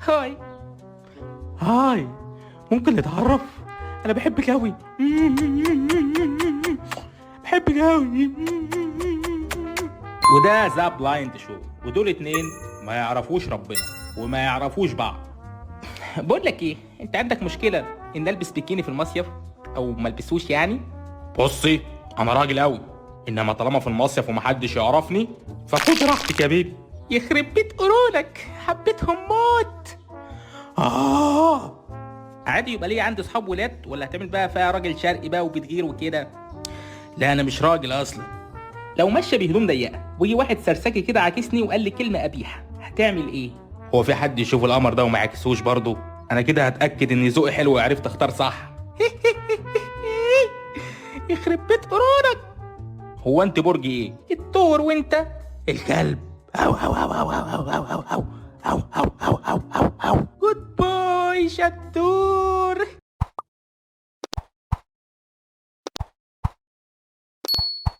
Hi. Hi، ممكن نتعرف؟ انا بحبك اوي، بحبك اوي. وده The Blind Show، ودول اتنين ما يعرفوش ربنا وما يعرفوش بعض. بقول لك ايه، انت عندك مشكلة ان البس بيكيني في المصيف او ما البسوش يعني؟ بصي، انا راجل قوي، انما طالما في المصيف ومحدش يعرفني فخد راحتك يا baby. يخرب بيت قرونك، حبيتهم موت. اه عادي يبقى ليه عندي اصحاب ولاد، ولا هتعمل بقى فيها راجل شرقي بقى وبتغير وكده؟ لا، انا مش راجل اصلا. لو ماشية بهدوم ضيقه ويجي واحد سرسجي كده عاكسني وقال لي كلمة قبيحة، هتعمل ايه؟ هو في حد يشوف القمر ده وما يعكسوش برضه؟ انا كده هتاكد ان ذوقي حلو وعرفت اختار صح. يخرب بيت قرونك. هو انت برج ايه؟ الثور. وانت؟ الكلب. او او او او او او او او او او او او او او. Good boy، شطور.